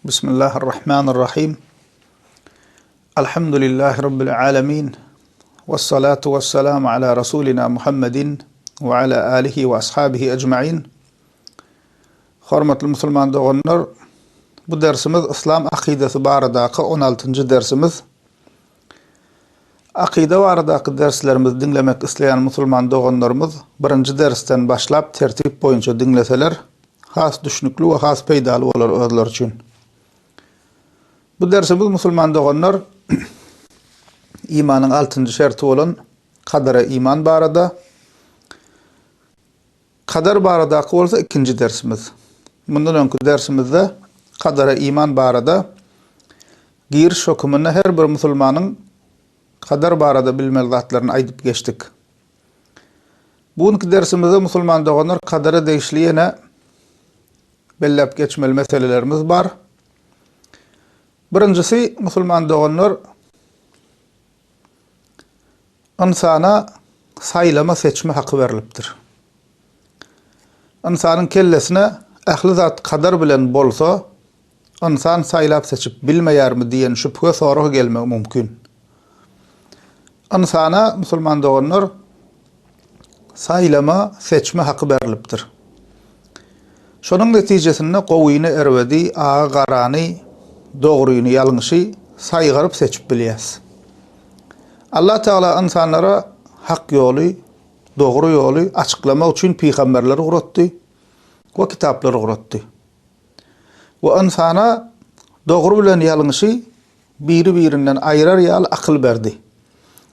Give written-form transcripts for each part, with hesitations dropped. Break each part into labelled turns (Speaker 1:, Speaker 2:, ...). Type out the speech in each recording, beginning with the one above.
Speaker 1: Bismillahirrahmanirrahim. Elhamdülillahi Rabbil alemin. Vessalatu vesselamu ala Rasulina Muhammedin ve ala alihi ve ashabihi ecmain. Hormatly musulman doganlar, bu dersimiz Yslam akydasy baradaky 16-njy dersimiz. Akyda baradaky derslerimizi diňlemek isleýän musulman doganlarymyz birinji dersden başlap tertip boýunça diňleseler has düşnükli we has peýdaly bolar özleri üçin. Bu dersimiz musulman doganlar imanyň altynjy şerti bolan kadara iman barada. Kader baradaky bolsa ikinji dersimiz. Mundan öňki dersimizde kadara iman barada giriş höküminde her bir musulmanyň kader barada bilmeli zatlaryny aýdyp geçdik. Bu günki dersimizde musulman doganlar kadere degişli ýene belläp geçmeli meselelerimiz bar. Birinjisi musulman doganlar Ynsana saýlama seçme haky berlipdir. Ynsanyň kellesine ähli zat kadar bilen bolsa, ynsan saýlap seçip bilmeýärmi diýen şübhe sorag gelmegi mümkin. Ynsana, musulman doganlar, saýlama, seçme haky berlipdir. Şonuň netijesinde gowyny erbedi, agy garany, dogryny ýalňyşy saýgaryp seçip bilýäs. Allah Tagala ynsanlara hak ýoly, dogry ýoly açyklamak üçin pygamberleri ugratdy we kitaplary ugratdy. We ynsana dogry bilen ýalňyşy biri-birinden aýyrar ýaly akyl berdi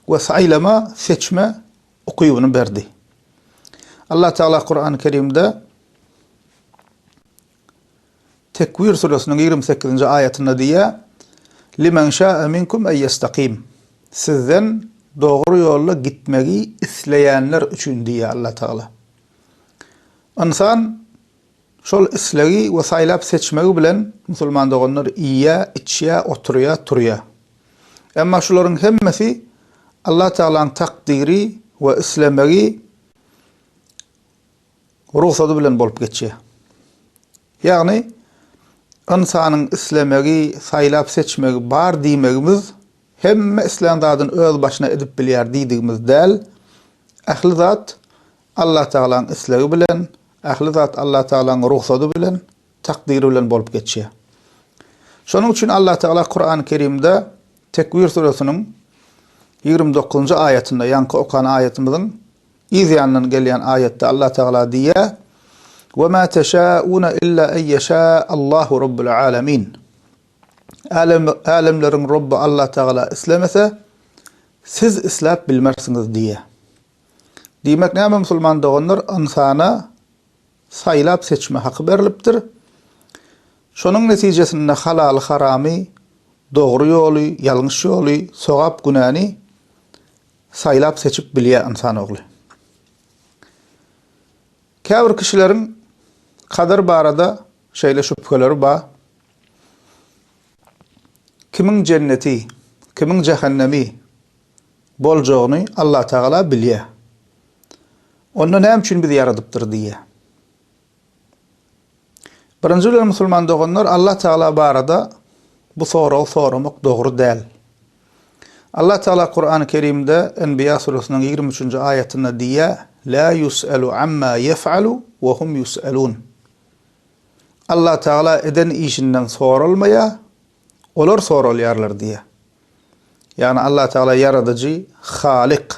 Speaker 1: we saýlama, seçme ukybyny berdi. Allah Tagala Kurany Kerimde Tekwir süresiniň 28-nji aýatynda diýýär, Limen şa'a minkum en ýestakim. Sizden dogry ýolda gitmegi isleýänler üçin diýýär Allah Tagala. Ynsan şol islegi we saýlap seçmegi bilen musulman doganlar iýýär, içýär, oturýar, turýar. Emma şularyň hemmesi Allah Tagalaň takdyry we islemegi rugsady bilen bolup geçýär. Ýagny, ynsanyň islemegi, saýlap seçmegi bar diýmegimiz hemme islän zadyny öz başyna edip bilýär diýdigimiz däl. Ähli zat Allah Tagalaň islegi bilen, ähli zat Allah Tagalaň rugsady bilen, takdyry bilen bolup geçýär. Şonuň üçin Allah Tagala Kurany Kerimde Tekwir süresiniň 29-njy aýatynda, ýaňky okan aýatymyzyň yz ýanyndan gelýän aýatda Allah Tagala diýýär, Ve ma teşauna illa en yeşa Allahu rabbul alamin. Älem, älemleriň Robby Allah Tagala islemese, siz isläp bilmersiňiz diýýär. Diýmek näme musulman doganlar, ynsana saýlap seçme haky berlipdir. Şonuň netijesinde halaly haramy, dogry ýoly, ýalňyş ýoly, sogap günäni saýlap seçip bilýär ynsan ogly. Käbir kişileriň kader barada şeýle şübheleri bar. Kimiň jenneti, kimiň jähennemi boljagyny Allatagala bilýär. Onda näme üçin bizi ýaradypdyr diýýär. Birinji bilen musulman doganlar Allah Tagala barada bu soragy soramak dogry däl. Allah Tagala Kurany Kerimde Enbiýa surasynyň 23-nji aýatynda diýýär, La ýus'alu amma ýef'alu we hum ýus'alun. Allah Tagala eden işinden soralmaýar, olar soralýarlar diýýär. Ýagny Allah Tagala ýaradyjy, Halyk.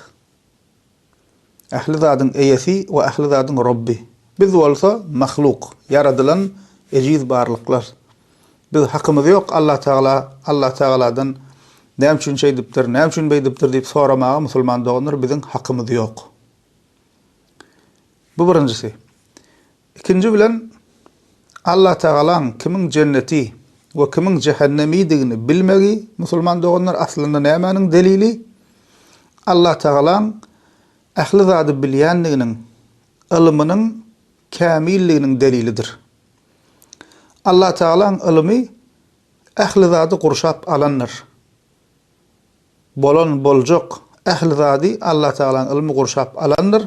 Speaker 1: Ähli zadyň eýesi we ähli zadyň Robby. Biz bolsa mahluk, ýaradylan ejiz barlyklar. Biz hakymyz ýok Allah Tagala, Allah Tagaladan näme üçin şeýdipdir, näme üçin beýdipdir diýip soramaga musulman doganlar biziň hakymyz ýok. Bu birinjisi. Ikinji bilen Allah Tagalaň kimiň jenneti we kimiň jähennemidigini bilmegi musulman doganlar aslynda nämäniň delili? Allah Tagalaň ähli zady bilýändiginiň, ylmynyň kämilliginiň delilidir. Allah Tagalaň ylymy ähli zady gurşap alandyr. Bolan, boljak ähli zady Allatagalaň ylmy gurşap alandyr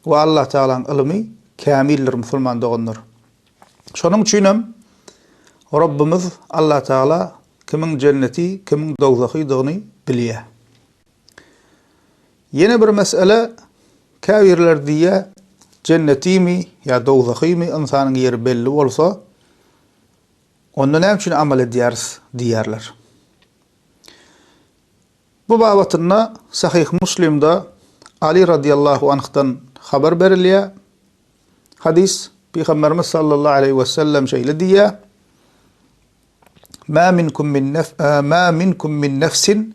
Speaker 1: we Allatagalaň ylymy kämildir musulman doganlar. Şonuň üçinem. Robbumyz Allatagala kimiň jenneti, kimiň dowzahydygyny bilýär. Ýene bir mesele, käbirler diýýär, jennetimi ýa dowzahymy ynsanyň ýeri belli bolsa, onda näme üçin amal edýäris diýýärler. Bu babatynda Sahyh Muslimde Ali radiýallahu anhdan habar berilýär. Hadys, Pygamberimiz sallallahu aleýhi we sellem şeýle diýýär, Ma minkum min nef ma minkum min nefsin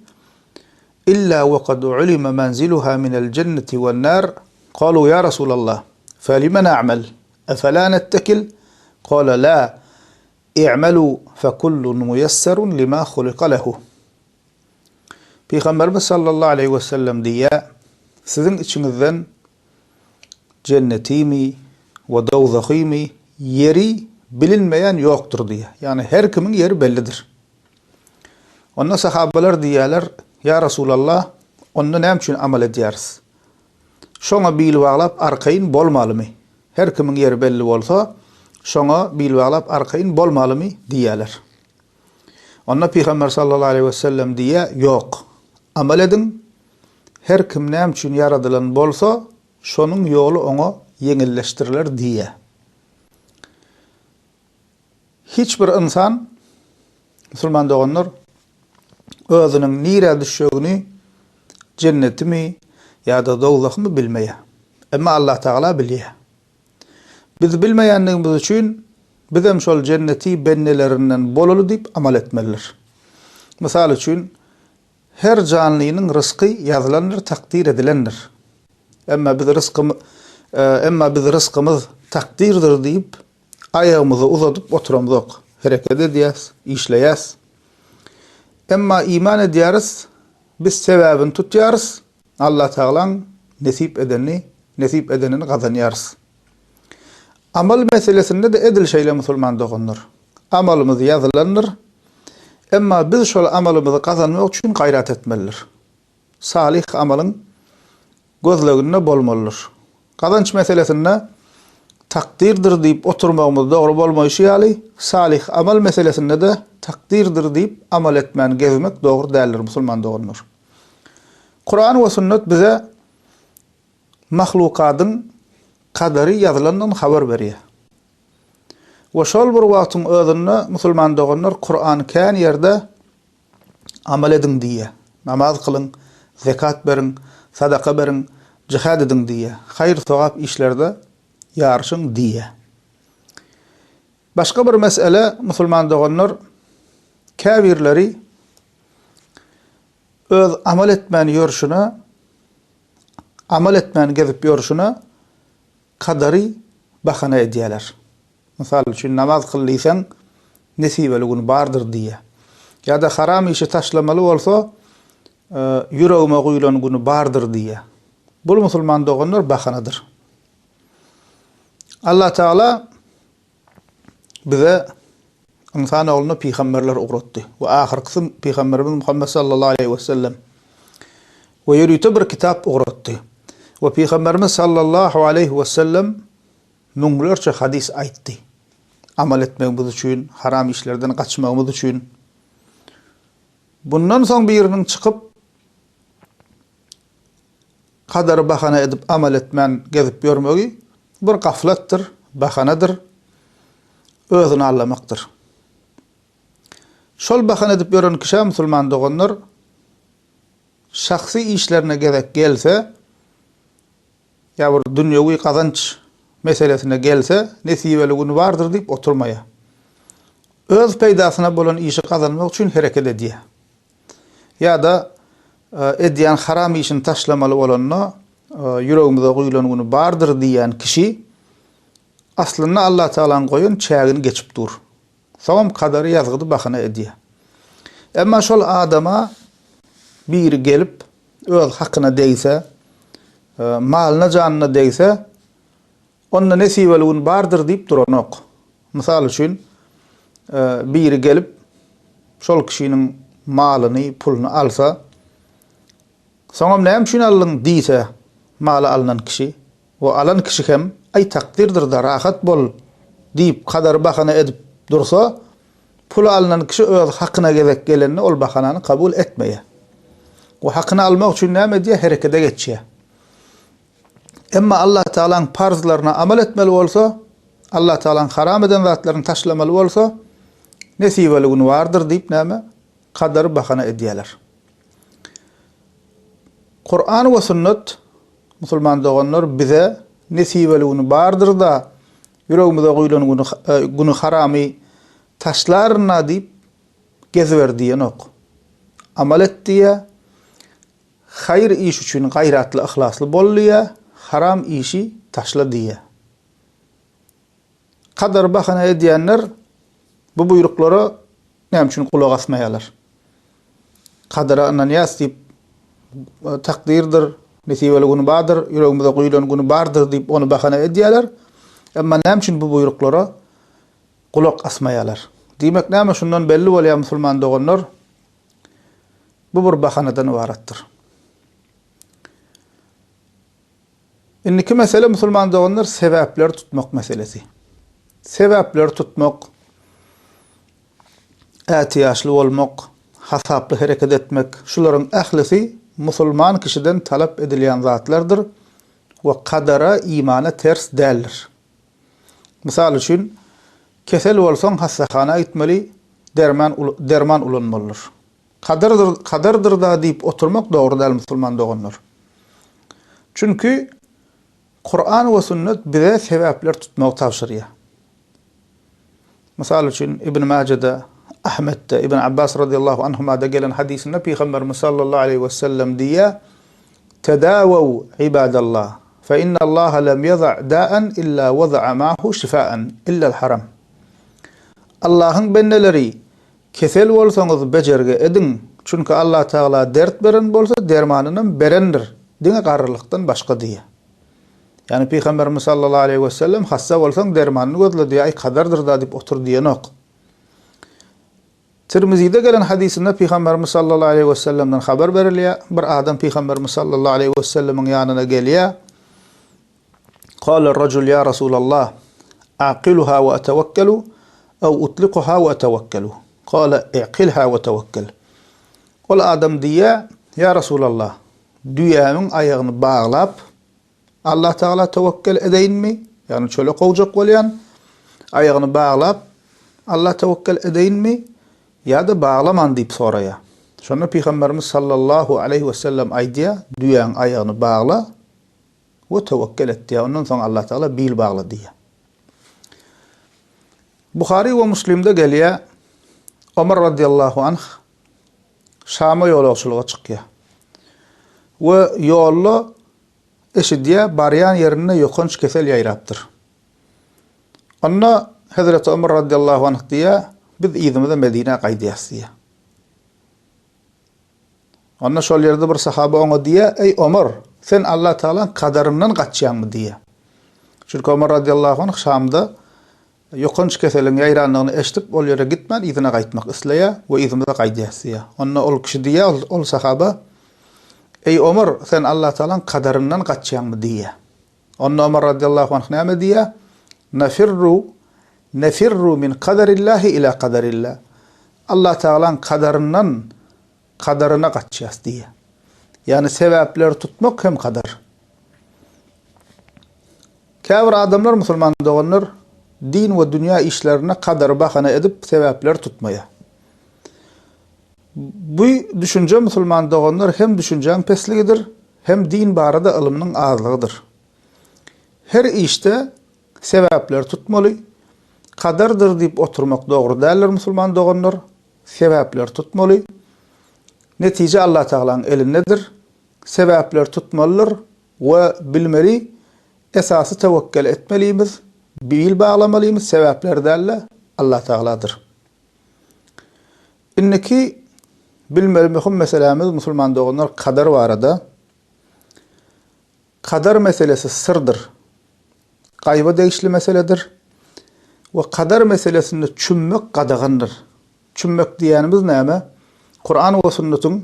Speaker 1: illa we kad ulima manziluha minel jenneti wen nar. Kalu ya Resulallah, felime na'mel? Efela nettekil? Kale la, i'melu fekullun muyesserun lima hulika lehu. Pygamberimiz sallallahu aleýhi we sellem diýýär, Siziň içiňizden jennetimi we dowzahymy ýeri bilinmeýän ýokdur diýýär. Ýagny her kimiň ýeri bellidir. Onda sahabalar diýýärler, Ýa Resulallah, onda näme üçin amal edýäris? Şoňa bil baglap arkaýyn bolmalymy? Her kimiň ýeri belli bolsa, şoňa bil baglap arkaýyn bolmalymy? diýýärler. Onda Pygamber sallallahu aleýhi we sellem diýýär, Ýok. Amal ediň, her kim näme üçin ýaradylan bolsa, şonuň ýoly oňa ýeňilleşdiriler diýýär. Hiç bir ynsan, musulman doganlar, özüniň nirä düşjegini, jennetimi ýa-da dowzahymy bilmeýär. Emma Allatagala bilýär. Biz bilmeýändigimiz üçin bizem şol jenneti bendelerinden bolaly diýip amal etmelidir. Mysal üçin, her janlynyň rysky ýazylandyr, takdyr edilendir. Emma biz rysky emma biz rysgymyz takdyrdyr diýip aýagymyzy uzadyp oturamzok. Hereket edýäs, işleýäs. Emma iman edýäris, biz sebäbini tutýarys, Allatagalaň nesip edenini, nesip edenini gazanýarys. Amal meselesinde-de edil şeýle musulman doganlar. Amalymyz ýazylandyr. Emma biz şol amalymyzy gazanmak üçin gaýrat etmelidir. Salyh amalyň gözleginde bolmalydyr. Gazanç meselesinde takdyrdyr diýip oturmagymyz dogry bolmaýşy ýaly, salyh amal meselesinde-de takdyrdyr diýip amal etmän gezmek dogry däldir musulman doganlar. Kuran we sünnet bize mahlukadyň kadary ýazylandygyny habar berýär. We şol bir wagtyň özünde musulman doganlar Kuran kän ýerde amal ediň diýýär. Namaz kylyň, zekat beriň, sadaka beriň, jihad ediň diýýär. Haýyr-sogap işlerde ýaryşyň diýýär. Başga bir mesele musulman doganlar käbirleri öz amal etmän ýörşüne, amal etmän gezip ýörşüne kadary bahana edýärler. Mysal üçin, namaz kyl diýseň, nesibeli gün bardyr diýýär. Ýa-da haram işi taşlamaly bolsa, ýüregime guýlan güni bardyr diýýär. Bul musulman doganlar bahanadyr. Allah Tagala bize ynsan ogluna pygamberler ugratdy we ahyrkysy pygamberimiz Muhammet sallallahu aleýhi we sellem we ýörite bir kitap ugratdy. We pygamberimiz sallallahu aleýhi we sellem müňlerçe hadys aýtdy. Amal etmegimiz üçin, haram işlerden gaçmagymyz üçin. Bundan soň biriniň çykyp Kadary bahana edip amal etmän gezip ýörmegi bir gaflatdyr, bahanadyr, özüni aldamakdyr. Şol bahana edip ýören kişä musulman doganlar şahsy işlerine gezek gelse ýa bir dünýewi gazanç meselesine gelse nesibeli güni bardyr diýip oturmaýar. Öz peýdasyna bolan işi gazanmak üçin hereket edýär. Ýa-da edýän haram işini taşlamaly bolanda, ýüregimize guýlan güni bardyr diýýän kişi, aslynda Allatagalaň goýan çägini geçip dur. Soňam kadary ýazgydy bahana edýär. Emma şol adama biri gelip, öz hakyna degse, malyna-janyna degse, Onda nesibeli gün bardyr diýip duranok. Mysal üçin, biri gelip, şol kişiniň malyny, puluny alsa, soňam näme üçin aldyň diýse, maly alnan kişi we alan kişi hem, Aý, takdyrdyr-da, rahat bol diýip, kadary bahana edip dursa, Puly alnan kişi öz hakyna gezek gelende ol bahanany kabul etmeýär. We hakyny almak üçin näme edýär? Herekede geçýär. Emma Allah Tagalaň parzlaryna amal etmeli bolsa, Allah Tagalaň haram eden zatlaryny taşlamaly bolsa, nesibeli güni bardyr diýip näme? Kadary bahana edýärler. Kuran we sünnet musulman doganlar bize nesibeli güni bardyr-da, ýüregimize guýlan güni, güni haramy taşlaryn-a diýip geziber diýenok. Amal et diýýär. Haýyr iş üçin gaýratly yhlasly bol diýýär, haram işi taşla diýýär. Kadary bahana edýänler bu buýruklara näme üçin gulak asmaýarlar? Kadara ynanýas diýip, takdyrdyr, nesibeli güni bardyr, ýüregimize guýlan güni bardyr diýip ony bahana edýärler. Emma näme üçin bu buýruklara gulak asmaýarlar? Diýmek näme şundan belli bolýar musulman doganlar? Bu bir bahanadan ybaratdyr. Indiki mesele musulman doganlar sebäpleri tutmak meselesi. Sebäpleri tutmak, ätiýaçly bolmak, hasaply hereket etmek, şularyň ählisi musulman kişiden talap edilýän zatlardyr we kadara, imana ters däldir. Mysal üçin, kesel bolsaň hassahana gitmeli, derman derman ulanmalydyr. Kadardyr, kadardyr-da diýip oturmak dogry däl musulman doganlar. Çünki Kuran we sünnet bize sebäpler tutmagy tabşyrýar. Mysal üçin Ibn Majede, Ahmetde, Ibn Abbas radiyallahu anhumada gelen hadysynda Pygamberimiz sallallahu aleýhi we sellem diýýär, Tedawaw ibadallah, fe innallaha lem ýaza da'an illa wada'a ma'hu şifa'an illa'l haram. Allahyň bendeleri, kesel bolsaňyz bejergi ediň, çünki Allatagala dert beren bolsa dermanynam berendir, diňe garrylykdan başga diýýär. Ýagny Pygamberimiz sallallahu aleýhi wesellem hassa bolsaň dermanyny gözle diýýär, aý kadardyr-da diýip otur diýenok. Tirmizide gelen hadysynda Pygamberimiz sallallahu aleýhi wesellemden habar berilýär, bir adam Pygamberimiz sallallahu aleýhi wesellemiň ýanyna gelýär. Kâle rajul ýa Rasulallah, a'qiluha we etewekkelu ew utliquha we etewekkelu. Kâle i'qilha we tewekkel. Ol adam diýýär, Ýa Rasulallah, düýämiň aýagyny baglap, Allah Tagala tewekkel edeýinmi? Ýagny çöle kowjak bolýan, aýagyny baglap, Alla tewekkel edeýinmi ýa-da baglaman diýip soraýar. Şonda Pygamberimiz sallallahu aleýhi wesellem aýdýar, Düýäň aýagyny bagla we tewekkel et diýýär. Ondan soň Allah Tagala bil bagla diýýär. Buhary we Muslimde gelýär, Omar radiallahu anh Şama ýolagçylyga çykýar. We ýolda eşidýär, barýan ýerinde ýokanç kesel ýaýrapdyr. Onda Hezreti Omar radiallahu anh diýýär, biz yzymyza Medinä gaýdýas diýýär. Onda şol ýerde bir sahaba oňa diýýär, Eý Omar, sen Allah Tagalaň kadaryndan gaçýaňmy diýýär. Çünki Omar radiallahu anh Şamda ýokanç keseliň ýaýrandygyny eşidip, ol ýere gitmän yzyna gaýtmak isleýär we yzymyza gaýdýas diýýär. Onda ol kişi diýýär, ol sahaba, Eý Omar, sen Allah Tagalaň kadaryndan gaçýaňmy diýýär. Onda Omar radiallahu anh näme diýýär? Nafirru nefirru min kadarillahi ila kadarilla. Allah Tagalaň kadaryndan kadaryna gaçýas diýýär. Ýagny sebäpleri tutmak hem kadar. Käbir adamlar musulman doganlar din we dünýä işlerinde kadary bahana edip sebäpleri tutmaýar. Bu düşünje musulman doganlar hem düşünjäň pesligidir, hem din barada ylymynyň azlygydyr. Her işde sebäpleri tutmaly, kadardyr diýip oturmak dogry däldir musulman doganlar, sebäpleri tutmaly. Netije Allatagalaň elindedir. Sebäpleri tutmalydyr we bilmeli, esasy töwekgel etmelimiz, bil baglamalymyz sebäpleri däl-de Allatagaladyr. Indiki bilmeli möhüm meselämiz musulman doganlar kader barada. Kader meselesi syrdyr. Gaýba degişli meseledir. We kader meselesinde çümmek gadagandyr. Çümmek diýýänimiz näme? Kuran we sünnetiň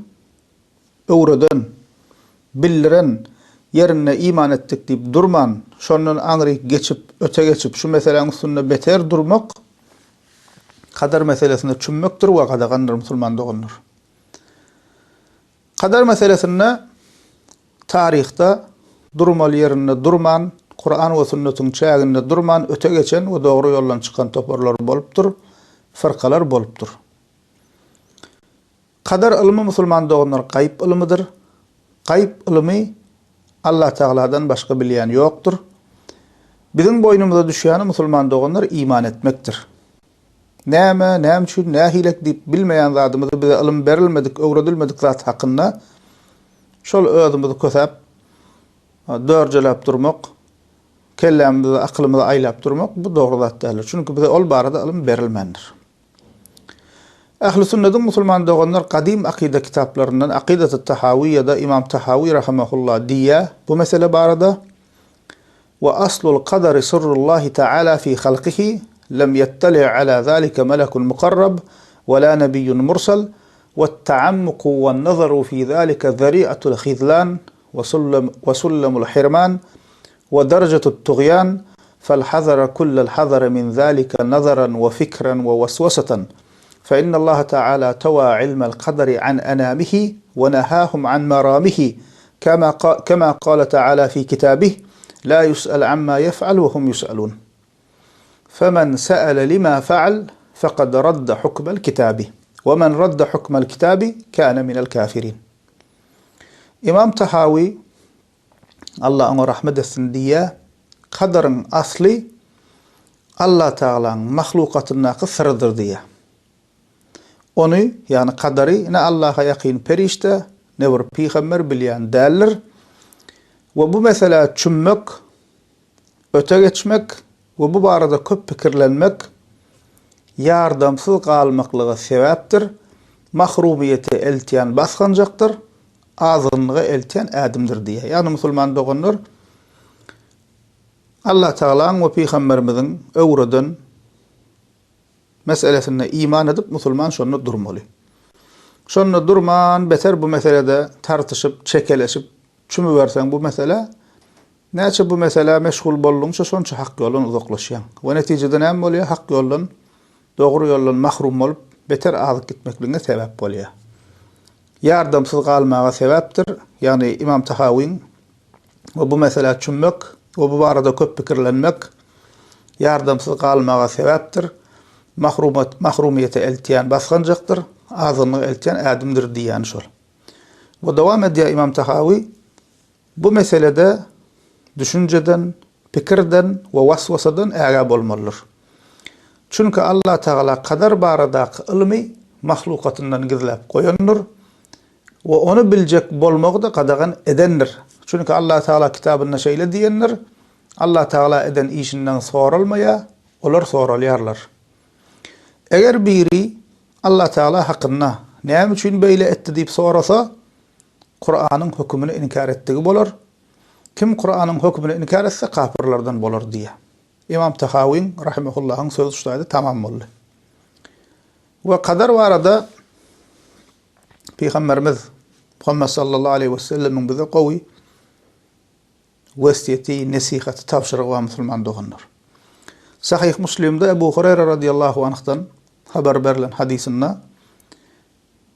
Speaker 1: öwreden, bildiren ýerinde iman etdik diýip durman, şondan aňryk geçip, öte geçip, şu meseläň üstünde beter durmak. Kader meselesinde çümmekdir we gadagandyr musulman doganlar. Kader meselesinde taryhda durmaly ýerinde durman, Kuran we sünnetiň çäginde durman öte geçen we dogry ýoldan çykan toparlar bolupdyr, fyrkalar bolupdyr. Kader ylmy musulman doganlar gaýyp ylmydyr. Gaýyp ylmy Allatagaladan başga bilýän ýokdur. Biziň boýnumyza düşýäni musulman doganlar iman etmekdir. Näme, näme üçin, nähilek diýip bilmeýän zadymyzy bize ylym berilmedik, öwredilmedik zat hakynda şol özümizi kösäp, dörjeläp durmak, kellämizi, akylymyzy aýlap durmak bu dogry zat däldir. Çünki bize ol barada ylym berilmändir. Ähli sünnediň musulman doganlar gadym akyda kitaplaryndan Akydaty Tahawiýada Imam Tahawi rahimehullah diýýär bu mesele barada, Wa aslul kadary sirrullahi taala fi halkihi lem ýettali ala zalika melekun mukarrab we la nebiýun mursal wet-taammuku wen-nazaru fi zalika zari'atul hizlan we sullamul hirman we derejetut tugýan fel-hazara kullel hazary min zalika nazaran we fikran we waswasatan fe innallaha taala tawa ilmel kadary an anamihi we nahahum an maramihi kema kema kale taala fi kitabih la yus'al amma yef'al we hum yus'alun femen se'ele lima fe'al fekad radde hukmel kitabi we men radde hukmel kitabi kâne minel kafirin. Imam Tahawi Allah oňa rahmet etsin diýýär, Kadyryň asly Allatagalaň mahlukatyndaky syrydyr diýýär. Ony, ýagny kadary ne Allaha ýakyn perişde, ne bir pygamber bilýän däldir. We bu meselä çümmek, öte geçmek we bu barada köp pikirlenmek ýardamsyz galmaklyga sebäpdir, mahrumyýete eltýän basganjakdyr, azgynlyga eltýän ädimdir diýýär. Ýagny musulman doganlar Allatagalaň we pygamberimiziň öwreden meselesinde iman edip musulman şonda durmaly. Şonda durman beter bu meselede tartyşyp, çekeleşip çümüberseň bu meselä näçe bu meselä meşgul boldugyňça şonça hak ýoldan uzaklaşýaň. We netijede näme bolýar? Hak ýoldan, dogry ýoldan mahrum bolup beter azyp gitmekligiňe sebäp bolýar. Ýardamsyz galmaga sebäpdir. Ýagny Ymam Tahawyň we bu meselä çümmek we bu barada köp pikirlenmek ýardamsyz galmaga sebäpdir, mahrumat, mahrumyýete eltýän basganjakdyr, azgynlyga eltýän ädimdir diýýäni şol. We dowam edýär Ymam Tahawy, Bu meselede düşünjeden, pikirden we waswasadan ägä bolmalydyr. Çünki Allatagala kader baradaky ylmy mahlukatyndan gizläp goýandyr we ony biljek bolmagy-da gadagan edendir. Çünki Allatagala kitabynda şeýle diýendir, Allatagala eden işinden soralmaýar, olar soralýarlar. Eger biri Allatagala hakynda näme üçin beýle etdi diýip sorasa, Kuranyň hökümini inkär etdigi bolar. Kim Kuranyň hökümini inkär etse, kapyrlardan bolar diýýär. Ymam Tahawyň, rahimehullahyň, sözi şu taýda tamam boldy. We kader barada Pygamberimiz Muhammet sallallahu aleýhi we sellemiň bize gowy wesýeti, nesihaty, tabşyrygy bar musulman doganlar. Sahyh Muslimde Ebu Hureyre radiyallahu anhdan habar berlen hadysynda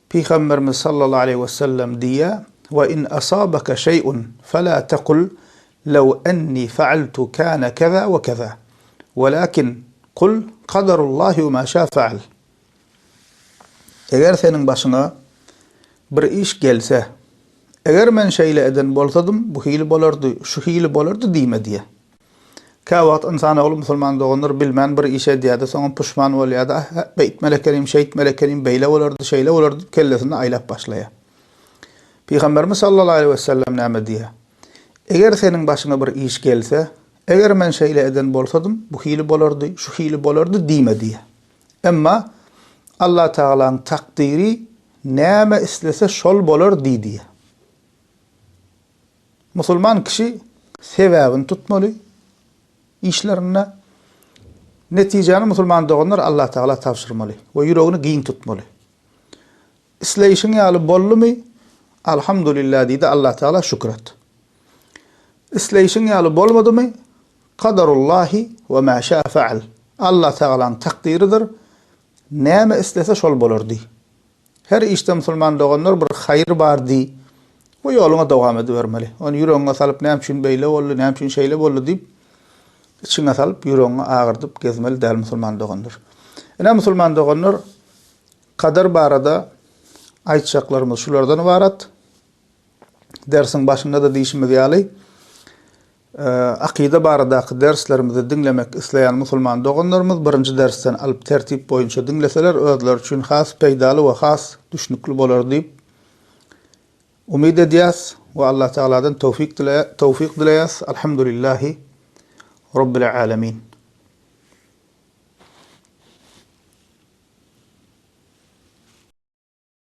Speaker 1: Pygamberimiz sallallahu aleýhi we sellem diýýär, We in asabaka şeý'un fela tekul lew enni fa'altu kana keza we keza. Welakin kul kadarullahi we ma şa fa'al. Eger seniň başyňa bir iş gelse, Eger men şeýle eden bolsadym, bu hili bolardy, şu hili bolardy diýme diýýär. Käwagt ynsan ogly musulman doganlar bilmän bir iş edýärde soňam puşman bolýarda ah beýtmeli ekenim şeýtmeli ekenim beýle bolardy şeýle bolardy diýip kellesinde aýlap başlaýar. Pygamberimiz sallallahu aleýhi wesellem näme diýýär? Eger seniň başyňa bir iş gelse, eger men şeýle eden bolsadym bu hili bolardy, şu hili bolardy diýme diýýär. Emma Allatagalaň takdyry näme islese şol bolar diý diýýär. Musulman kişi sebäbini tutmaly işlerinde. Netijäni musulman doganlar Allatagala tabşyrmaly we ýüregini giň tutmaly. Isleýşiň ýaly boldumy, Alhamdulillah diý-de Allatagala şükür et. Isleýşiň ýaly bolmadymy, Kadarullahi we ma şa feal. Allatagalaň takdyrydyr. näme islese şol bolar diý. Her işde musulman doganlar bir haýyr bar diý we ýoluňa dowam edibermeli. Ony ýüregiňe salyp näme üçin beýle boldy, näme üçin şeýle boldy diýip içiňe salyp ýüregiňi agyrdyp gezmeli däl musulman doganlar. Ine musulman doganlar kader barada aýtjaklarymyz şulardan ybarat. Dersiň başynda-da diýşimiz ýaly, akyda baradaky derslerimizi diňlemek isleýän musulman doganlarymyz birinji dersden alyp tertip boýunça diňleseler özleri üçin has peýdaly we has düşnükli bolar diýip umyt edýäs we Allah Tagaladan towfik towfik dileýäs. Alhamdulillahi Robbil Alemin.